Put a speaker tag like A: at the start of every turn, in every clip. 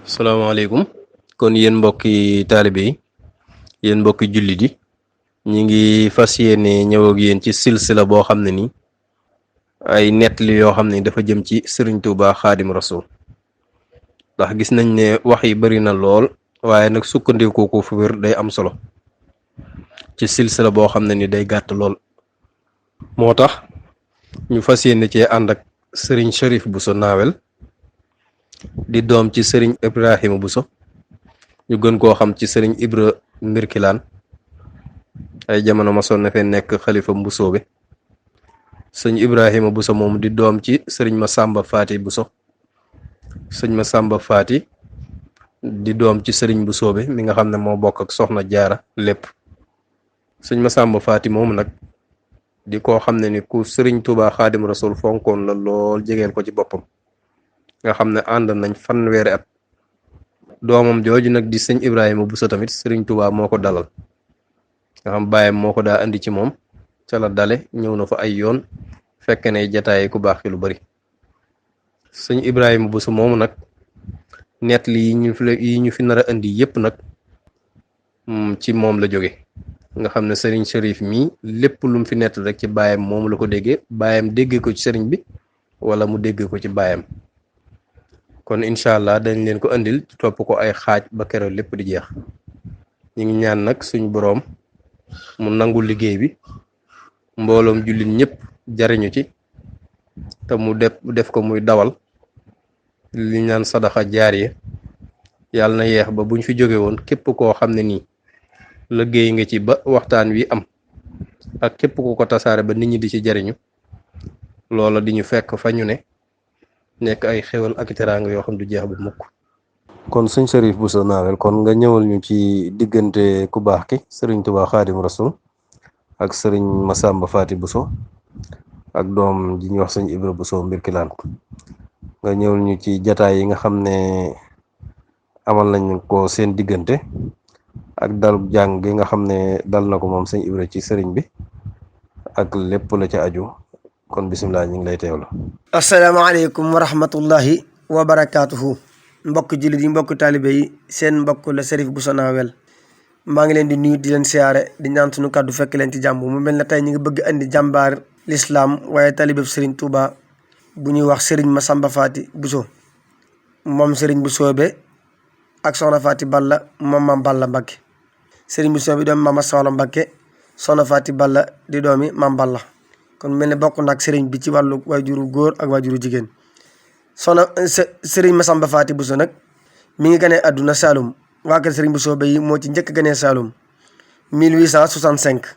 A: salaamaaleykum kon yéen mbokki taalibe yi yéen mbokki jullit yi ñi ngi fas yéene ñëw ak yéen ci silsila boo xam ne ni ay nettali yoo xam ne dafa jëm ci Sëriñ Tuuba Xaadim Rasuul ndax gis nañ ne wax yi bari na lool waaye nag sukkandiku ko fu wér day am solo ci silsila boo xam ne ni day gàtt lool moo tax ñu fas yéene cee ànd ak Sëriñ Cherif Bousso Nawel di doom ci Sëriñ Ibrahima Bousso ñu gën koo xam ci Sëriñ Ibra Mbirkilaan ay jamono masoon na fee nekk xalifa Mbusoobe sëñ Ibrahima Bousso moom di doom ci Sëriñ Masamba Faati Bousso sëñ Masamba Faati di doom ci Sëriñ Mbusoobe mi nga xam ne moo bokk ak Soxna Jaara lépp sëñ Masamba Faati moom nag di koo xam ne ni ku Sëriñ Tuubaa Xaadim Rasuul fonkoon la lool jegeel ko ci boppam nga xam ne ànd nañ fanweeri at doomam jooju nag di sëñ Ibrahima Bousso tamit Sëriñ Tuubaa moo ko dalal nga xam bàyyam moo ko daa andi ci moom ca la dale ñëw na fa ay yoon fekk ne jataay ku baax ki lu bari sëñ Ibrahima Bousso moomu nag nett li yi ñu fi nar a indi yépp nag ci moom la jóge nga xam ne Sëriñ Cherif mii lépp lu mu fi nett rek ci baayam moom la ko déggee baayam déggee ko ci sëriñ bi wala mu déggee ko ci baayam kon incha allah dañ leen ko andil topp ko ay xaaj ba keroog lépp di jeex ñu ngi ñaan nag suñ boroom mu nangu liggéey bi mbooloom jullit ñëpp jariñu ci te mu def ko muy dawal li ñaan sadaxa jaariya yàlla na yeex ba buñ fi jóge woon képp koo xam ne nii liggéey nga ci ba waxtaan wi am ak képp ku ko tasaare ba nit ñi di ci jariñu loola di ñu fekk fa ñu ne nekk ay xewal ak teraanga yoo xam du jeex bu mukk kon sëñ Cherif Bousso Nawel kon nga ñëwal ñu ci diggante ku baax ki Sëriñ Tuubaa Xaadim Rasuul ak Sëriñ Masamba Faati Bousso ak doom ji ñuy wax sëñ Ibra Bousso Mbirkilaan nga ñëwal ñu ci jataay yi nga xam ne amal nañ ko seen diggante ak dalub jàng gi nga xam ne dal na ko moom sëñ Ibra ci sëriñ bi ak lépp la ca aju kon bisimilah ñu ngi lay teewlu.
B: asalaamaaleykum wa rahmatullahi wa barakaatuhu mbokk jullit yi mbokk taalibe yi seen mbokk la Cherif Bousso Nawel maa ngi leen di nuyu di leen siyaare di ñaan suñu kàddu fekk leen ci jàmm mu mel na tey ñu ngi bëgg andi jàmbaar lislaam waaye taalibe Sëriñ Tuuba bu ñuy wax Sëriñ Masamba Faati Bousso moom Sëriñ Mbusoobe ak Soxna Faati Balla moom Maam Balla Mbakke Sëriñ Mbusoobe doomi Maam Soxna Mbakke Soxna Faati Balla di doomi Maam Balla kon mel ne bokk nag sëriñ bi ci wàllu waajuru góor ak waajuru jigéen Sëriñ Masamba Faati Bousso nag mi ngi ganee àdduna Saalum waa kër Sëriñ Mbusoobe yi moo ci njëkk ganee Saalum 1865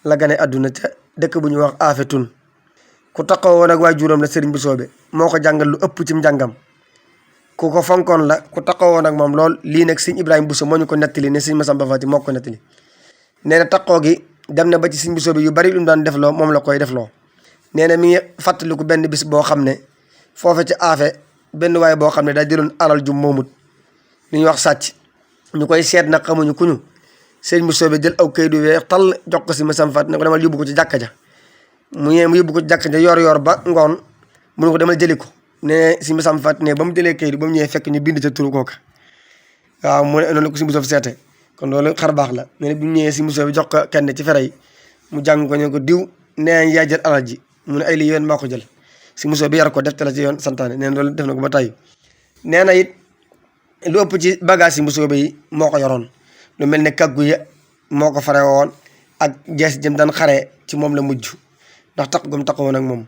B: la ganee àdduna ca dëkk bu ñuy wax Afetun ku taxaw woon ak waajuram la Sëriñ Mbusoobe moo ko jàngal lu ëpp ci njàngam ku ko fonkoon la ku taxaw woon ak moom lool lii nag sëñ Ibrahima Bousso moo ñu ko nettali ne Sëriñ Masamba Faati moo ko nettali nee na taxaw gi dem na ba ci Sëriñ Mbusoobe yu bari lu mu daan defloo moom la koy defloo nee na mi ngi fàttaliku benn bis boo xam ne foofe ci aafe benn waaye boo xam ne daa jëloon alal ju moomut li ñuy wax sàcc ñu koy seet nag xamuñu kuñu Sëriñ Mbusoobe jël aw kayit du weex tall jox ko Sëriñ Masamba Faati ne ko demal yóbbu ko ci jàkka ja mu yóbbu ko ci jàkka ja yor ba ngoon mu ne ko demal jëli ko ne Sëriñ Masamba Faati ne ba mu jëlee kayit ba mu ñëwee fekk ñu bind ca turu kooka waaw mu ne noonu la ko Sëriñ Mbusoobe seete kon loolu xar baax la ne bi mu ñëwee Sëriñ Mbusoobe jox ko kenn ci fere yi mu jàng ko ne ko diw nee yaa jël alal ji mu ne ay li yoon maa ko jël Sëriñ Mbusoobe yar ko def te la ci yoon santaane nee na loolu def na ko ba tey nee na it lu ëpp ci bagage Sëriñ Mbusoobe yi moo ko yoroon lu mel ne kaggu ya moo ko fare woon ak jees jëm daan xare ci moom la mujj ndax taq gum taqawoon ak moom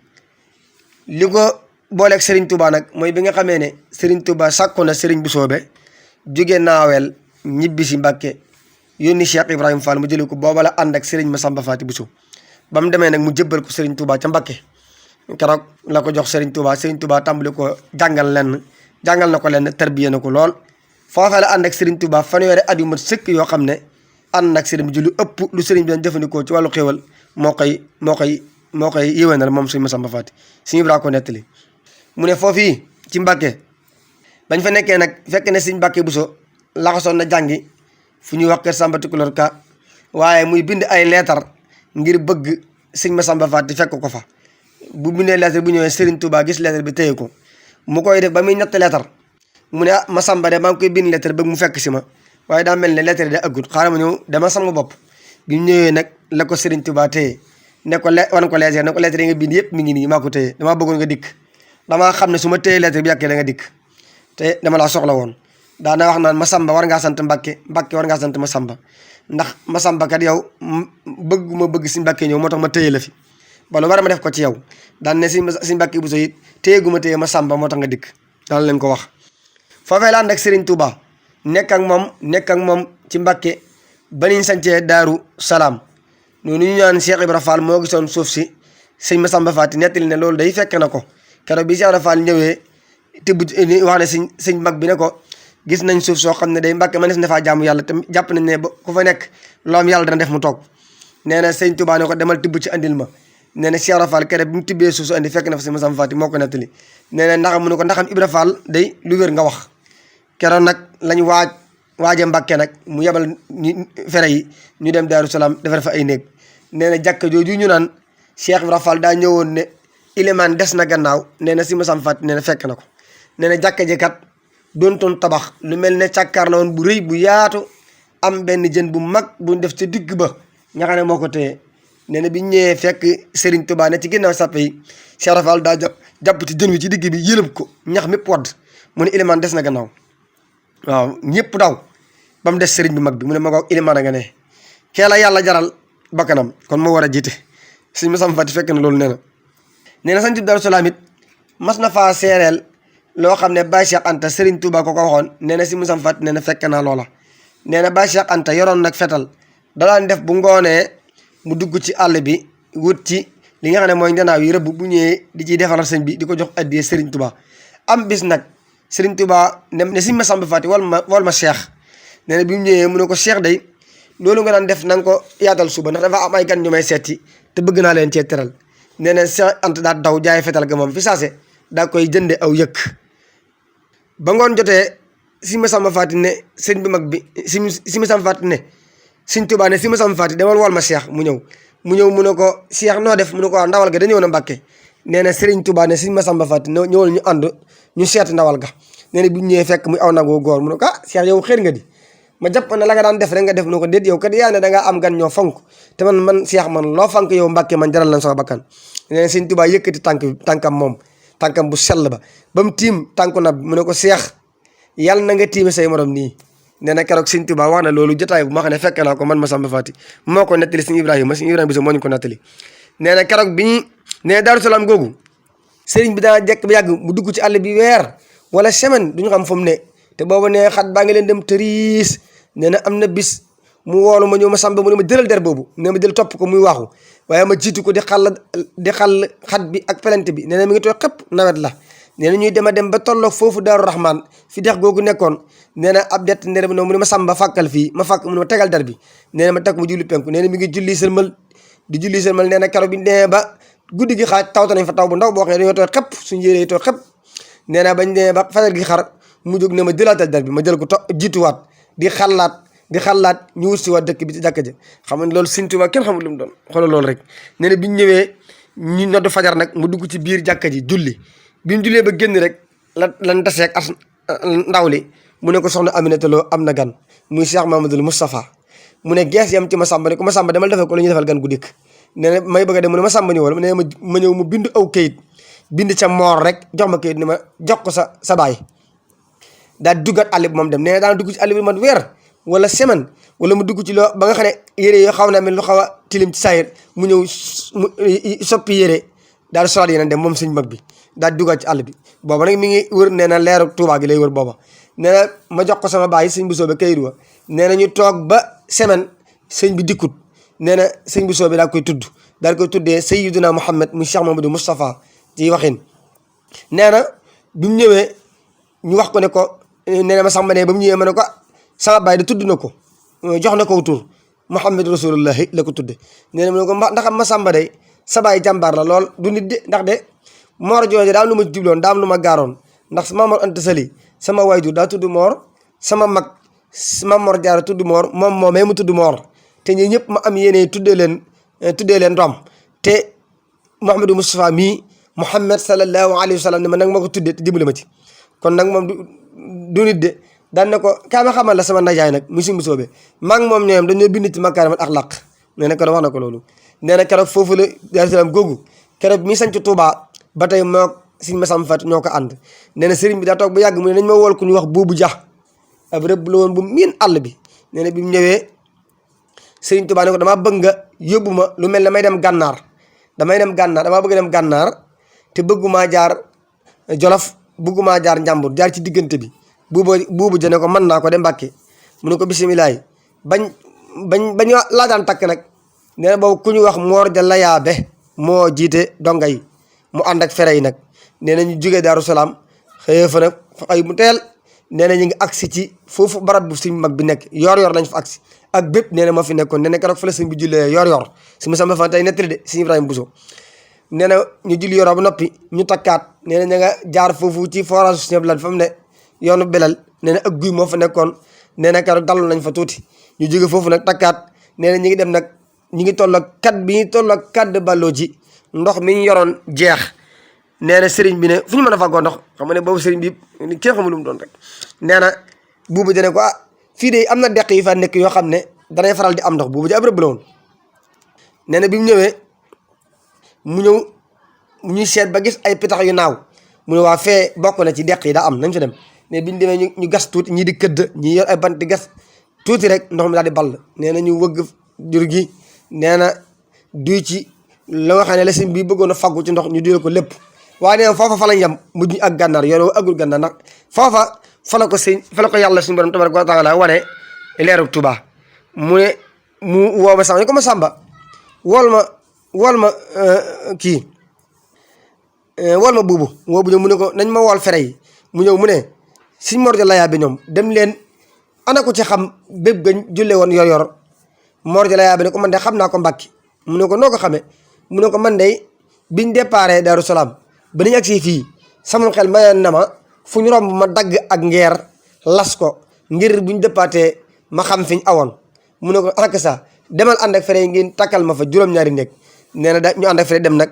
B: li ko booleeg Sëriñ Tuuba nag mooy bi nga xamee ne Sëriñ Tuuba sàkku na Sëriñ Mbusoobe jóge Naawel ñibbi si Mbàkke yónni Cheikh Ibrahima Fall mu jëlee ko booba la ànd ak Sëriñ Masamba Faati Bousso ba mu demee nag mu jëbbal ko Sëriñ Tuuba ca Mbàkke keroog la ko jox Sëriñ Tuuba tàmbali ko jàngal na ko lenn tarbiya na ko lool foofee la ànd ak Sëriñ Tuuba fanweeri at yu mat sëkk yoo xam ne ànd nag sëriñ bi ji lu ëpp lu sëriñ bi doon jëfandikoo ci wàllu xéewal moo koy yéwénal moom Sëriñ Masamba Faati Sëriñ Ibra ko nettali mu ne foofii ci Mbàkke bañ fa nekkee nag fekk ne Sëriñ Mbàkke Bousso laxasoon na jàngi fu ñuy wax kër Samba Tukulóor Ka waaye muy bind ay leetar ngir bëgg Sëriñ Masamba Faati fekk ko fa bu bindee leetar bu ñëwee Sëriñ Tuuba gis leetar bi téye ko mu koy def ba muy ñetti leetar mu ne Masamba de maa ngi koy bind lettre bëgg mu fekk si ma waaye daa mel ne lettre da aggut xaaral ma ñëw dama sama bopp bi mu ñëwee nag la ko Serigne Touba téye ne ko wan ko lettre ne ko lettre yi nga bind yëpp mi ngi nii maa ko téye damaa bëggoon nga dikk damaa xam ne su ma téye lettre bi yàggee da nga dikk te dama laa soxla woon daana wax naan Masamba war ngaa sant Mbàkke Mbàkke war ngaa sant Masamba ndax Masamba kat yow bëgg si Mbàkke ñëw moo tax ma téye la fi ba lu war ma def ko ci yow daan ne si Mbàkke Buso it téye gu ma téye Masamba moo tax nga dikk daan leen ko wax foofee la ànd ak Serigne Touba nekk ak moom ci Mbàkke ba niñ sancee Daaru Salaam noonu ñu ñaan Cheikh Ibra Fall moo gisoon suuf si sëñ Masamba Faati nettali ne loolu day fekk na ko keroog bi Cheikh Ibra Fall ñëwee tibb wax ne sëñ mag bi ne ko gis nañ suuf soo xam ne day Mbàkke ma nes na faa jaamu yàlla te jàpp nañ ne ba ku fa nekk loo am yàlla dana def mu toog nee na sëñ Touba ne ko demal tibb ci andil ma nee na Cheikh Ibra Fall keroog bi mu tibbee suuf su andi fekk na fa sëñ Masamba Faati moo ko nettali nee na ndax mu ne ko ndaxam Ibra Fall day lu wér nga wax keroog nag lañ waaje Mbàkke nag mu yebal fere yi ñu dem Daaru Salaam defar fa ay néeg nee na jàkka jooju ñu naan Cheikh Ibra Fall daa ñëwoon ne ilimaan des na gannaaw nee na si Masamba Faati nee na fekk na ko nee na jàkka ji kat doontoon tabax lu mel ne càkkaar la woon bu rëy bu yaatu am benn jën bu mag bu def ci digg ba ña xam ne moo ko téye nee na bi ñëwee fekk Serigne Touba ne ci ginnaaw sàppe yi Cheikh Ibra Fall daa jàpp ci jën wi ci digg bi yëlëb ko ñax mépp wadd mu ne ilimaan des na gannaaw waaw ñëpp daw ba mu des sëriñ bi mag bi mu ne ma ko ilimaan a nga ne kee la yàlla jaral bakkanam kon moo war a jiite sëñ Masamba Faati fekk na loolu nee na sañ Daaru Salaam it mas na faa seereel loo xam ne Baye Cheikh Anta Serigne Touba ko waxoon nee na si Masamba Faati nee na fekk naa loola nee na Baye Cheikh Anta yoroon nag fetal da daan def bu ngoonee mu dugg ci àll bi wut ci li nga xam ne mooy njanaaw yi rëbb bu ñëwee di ciy defaral sëñ bi di ko jox addiyee Serigne Touba am bis nag Serigne Touba ne si Masamba Faati wal ma Cheikh nee na bi mu ñëwee mu ne ko Cheikh day loolu nga daan def na nga ko yaatal suba ndax dafa am ay gan ñu may seeti te bëgg naa leen cee teral nee na Cheikh Anta daa daw jaay fetal ga moom fi saase daa koy jënde aw yëkk ba ngoon jotee si Masamba Faati ne sëñ bi mag bi si Masamba Faati ne Sëñ Touba ne si Masamba Faati demal wal ma Cheikh mu ñëw mu ne ko Cheikh noo def mu ne ko waaw ndawal ga da ñëw na Mbàkke nee na Serigne Touba ne si Masamba Faati ñëwal ñu ànd ñu seet ndawal ga nee na bu ñu ñëwee fekk muy aw nagoo góor mu ne ko Cheikh yow xër nga di ma jàpp ne la nga daan def rek nga def nu ko déet yow kat yaa ne dangaa am gan ñoo fonk te man Cheikh man loo fonk yow Mbàkke man jaral lan sama bakkan nee na Sëñ Touba yëkkati tànkam bu sell ba mu tiim tànku nab mu ne ko Cheikh yàlla na nga tiime say morom nii nee na keroog Sëñ Touba wax na loolu jotaay bu ma xam ne fekk naa ko man Masamba Faati moo ko nettali Sëñ Ibrahima Biso moo ñu ko nettali nee na keroog bi ñu nee Daaru Salaam googu sëriñ bi daa jekk ba yàgg mu dugg ci àll bi weer wala semaine duñu xam fu mu ne te boobu ne xat baa ngi leen dem tëriis nee na am na bis mu woolu ma ñëw Masamba mu ne ma jëlal der boobu nee ma jël topp ko muy waaxu waaye ma jiitu ko di xal xat bi ak pelente bi nee na mi ngi tooy xëpp nawet la nee na ñuy dem a dem ba tolloog foofu Daaru Rahman fi dex googu nekkoon nee na ab det ndere bi noonu mu ne ma Samba fàkkal fii ma fàkk mu ne ma tegal der bi nee na ma teg mu julli penku nee na mi ngi julli sëlmal nee na keroog bi nee ba guddi gi xaaj tawta nañ fa taw bu ndaw boo xam ne dañoo tooy xëpp suñu yére yi tooy xëpp nee na bañ nee ba fajar gi xar mu jóg ne ma jëlaatal der bi ma jël ko jiituwaat di xalaat ñu wut si waat dëkk bi ci jàkka ja xam nga loolu Sëñ Tuubaa kenn xamul lu mu doon xoolal loolu rek nee na bi ñu ñëwee ñu noddu fajar nag mu dugg ci biir jàkka ji julli bi mu jullee ba génn rek lan taseeg as ndaw li mu ne ko soxna Aminata Lo am na gan muy Cheikh Mamadou Moustapha mu ne gees yam ci Masamba ne ko Masamba demal defal ko la ñuy defal gan gu dikk nee na may bëgg a dem mu ne Masamba ñëwal mu ne ma ñëw mu bind aw kayit bind ca moor rek jox ma kayit ni ma jox ko sa baay daal duggaat àll bi moom dem nee na daan dugg ci àll bi man weer wala semaine wala mu dugg ci loo ba nga xam ne yére yoo xaw naa mel lu xaw a tilim ci saayir mu ñëw mu soppi yére daal solaat yeneen dem moom sëñ mag bi daal duggaat ci àll bi booba nag mi ngi wër nee na leeru Tuubaa gi lay wër booba nee na ma jox ko sama baay sëñ bu soobee kayit wa nee na ñu toog ba semaine sëñ bi dikkut nee na sëñ bu soobee daal koy tuddee Sayyiduna Muhammad mu Cheikh Mamadou Moustapha ci waxin nee na bi mu ñëwee ñu wax ko ne ko nee na ma Masamba ne ba mu ñëwee ma ne ko sama baay da tudd na ko jox na ko tur Muhammad Rasulullahi la ko tudde nee na mu ne ko ndax Masamba day sa baay jàmbaar la lool du nit de ndax de moor jooju daa am lu ma jubloon daa am lu ma gaaroon ndax Maam Mor Anta Sali sama waajur daa tudd moor sama mag Maam Mor Jaara tudd moor moom moomee mu tudd moor te ñi ñëpp ma am yéene tuddee leen doom te Mouhamadou Moustapha mii Mouhamed sallallahu alayhi wa sallam ne ma nag ma ko tuddee te dimbali ma ci kon nag moom du nit de daan ne ko kaa ma xamal la sama ndajaay nag mu sëñ Bousso be maa ngi moom ñooyam dañoo bind ci makaarimal axlaaq nee na keroog wax na ko loolu nee na keroog foofu la Daaru Salaam googu keroog mi sanc Touba ba tey moo sëñ Massamba Faty ñoo ko ànd nee na sëriñ bi daa toog ba yàgg mu ne nañ ma wool ku ñu wax Buubu Ja ab rëbb la woon bu miin àll bi nee na bi mu ñëwee sëriñ Touba ne ko damaa bëgg nga yóbbu ma lu mel ne damay dem gànnaar damaa bëgg dem gànnaar te bëggumaa jaar Jolof bëggumaa jaar Njàmbur jaar ci diggante bi buubu ja ne ko mën naa ko de Mbàkke mu ne ko bisimilaay bañ laa daan takk nag nee na boobu ku ñu wax Moor ja Layaabe moo jiite donga yi mu ànd ak fere yi nag nee na ñu jógee Daaru Salaam xëyee fa nag fa ay mu teel nee na ñu ngi agsi ci foofu barab bu suñ mag bi nekk yor lañ fa agsi ak bépp nee na moo fi nekkoon nee na keroog fa la sëñ bi jullee yor su ma sama fan tey nettali de sëñ Ibrahima Bousso nee na ñu julli yoroo ba noppi ñu takkaat nee na ña nga jaar foofu ci forage su ñëpp lan fa mu ne yoonu belal nee na ak guy moo fa nekkoon nee na keroog dallu nañ fa tuuti ñu jóge foofu nag takkaat nee na ñi ngi dem nag ñi ngi toll ak kat bi ñu toll ak kat de balloo ji ndox mi ñu yoroon jeex nee na sëriñ bi ne fu ñu mën a fàggoo ndox xam nga ne boobu sëriñ bi kenn xamul lu mu doon rek nee na buubu dane ko fii de am na deq yi fa nekk yoo xam ne danay faral di am ndox buubu ji ab rëbb la woon nee na bi mu ñëwee mu ñëw ñuy seet ba gis ay pitax yu naaw mu ne waa fee bokk na ci deq yi daa am nañ fa dem mais biñu demee ñu gas tuuti ñii di këdd ñii yor ay bant di gas tuuti rek ndox mi daal di ball nee na ñu wëgg jur gi nee na duy ci la nga xam ne la sëñ bi bëggoon a faggu ci ndox ñu duyal ko lépp waaye nee na foofa fa lañ yem mujj ak gànnaar yoon wa agul gànnaar ndax foofa fa la ko yàlla suñu borom tabaraka wa taala wane leeru Tuubaa mu ne mu woo ma sax ne ko ma sàmba wool ma kii wool ma buubu woo bu ñëw mu ne ko nañ ma wool fere yi mu ñëw mu ne Sëñ Mor ja Layaabe ñoom dem leen ana ko ci xam bépp gañ julle woon yor Mor ja Layaabe ne ko man de xam naa ko Mbàkke mu ne ko noo ko xamee mu ne ko man de biñ déparé Daaru Salaam ba nañ agsi fii sama xel mayoon na ma fu ñu romb ma dagg ak ngeer las ko ngir buñ déppaatee ma xam fiñ awoon mu ne ko ak sa demal ànd ak fere yi ngeen takkal ma fa juróom-ñaari nekk nee na da ñu ànd ak fere dem nag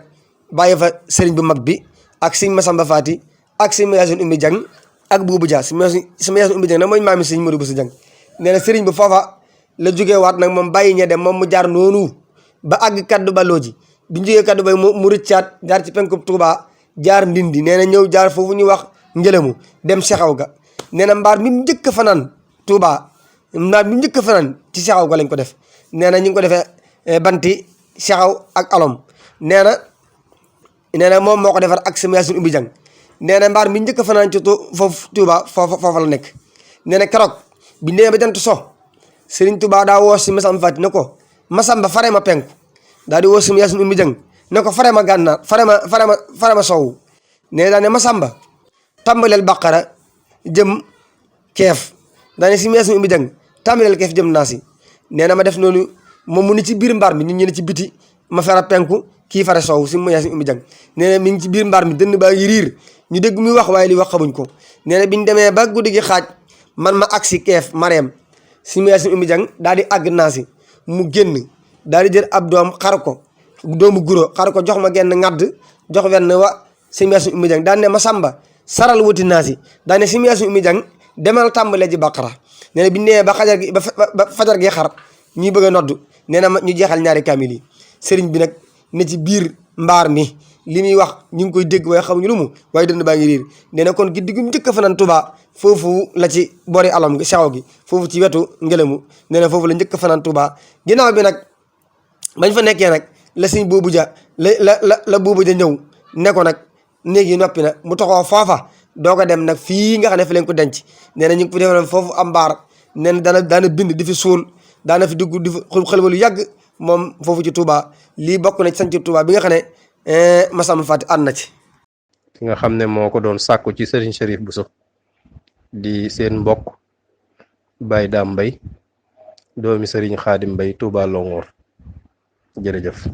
B: bàyyi fa sëriñ bu mag bi ak sëñ Massamba Faty ak sëñ Mayaasin Ummi Jang ak Buubu Dia sama Mayaasin Ummi Jang nag mooy maami sëñ Modou Bousso Jang nee na sëriñ bi foofa la jógee waat nag moom bàyyi ñe dem moom mu jaar noonu ba àgg kaddu baloo ji bi ñu jógee kaddu bay mu rëccaat jaar ci penkub Touba jaar Ndindi nee na ñëw jaar foofu ñuy wax Njëlemu dem Sexaw ga nee na mbaar mi mu njëkk fanaan Touba mbaar mi mu njëkk fanaan ci Sexaw ga lañ ko def nee na ñu ngi ko defee banti Sexaw ak alom nee na moom moo ko defar ak sama Mayaasin Ummi Jang nee na mbaar mi njëkk fanaan ci foofu Touba foofa la nekk nee na keroog bi nee ba jant so Sëriñ Touba daa woo si Massamba Faty ne ko Massamba fare ma penku daa di woo si Mayaasin Ummi Jang ne ko fare ma gànnaar fare ma sowu nee daa ne Massamba tàmbaleel Baqara jëm keef daa ne si Mayaasin Ummi Jang tàmbaleel keef jëm naasi nee na ma def noonu moom mu ni ci biir mbaar mi ñun ñu ne ci biti ma fara penku kii fare soow si Mayaasin Ummi Jang nee na mi ngi ci biir mbaar mi dënn baa ngi riir ñu dégg muy wax waaye li wax xamuñ ko nee na biñ demee ba guddi gi xaaj man ma agsi keef mareem si Mayaasin Ummi Jang daal di àgg naasi mu génn daal di jël ab doom xar ko doomu guro xar ko jox ma genn ngadd jox wenn wa si Mayaasin Ummi Jang daan ne Massamba saral wuti naasi daan ne si Mayaasin Ummi Jang demal tàmbalee ji Baqara nee na biñ demee ba fajar gi xar ñuy bëgg a noddu nee na ñu jeexal ñaari kaamil yi sëriñ bi nag ne ci biir mbaar mi li muy wax ñu ngi koy dégg waaye xamuñu lu mu waaye dënn baa ngi riir nee na kon guddi gu njëkk a fanaan Touba foofu la ci boori alom gi Sexaw gi foofu ci wetu Ngëlëmu nee na foofu la njëkk a fanaan Touba ginnaaw bi nag bañ fa nekkee nag la sëñ Buubu Ja la Buubu Ja ñëw ne ko nag néeg yi noppi na mu taxaw foofa doo ko dem nag fii nga xam ne fi leen ko denc nee na ñu ngi ko defoon foofu am mbaar nee na daana bind di fi suul daana fi dugg di fi xëlwa lu yàgg moom foofu ci Touba lii bokk na ci sanc Touba bi nga xam ne Massamba Faty ànd na ci
A: ki nga xam ne moo ko doon sàkku ci Serigne Cherif Bousso di seen mbokk Baye Dame Mbaye doomi Serigne Khadim Mbaye Touba Longhor jërëjëf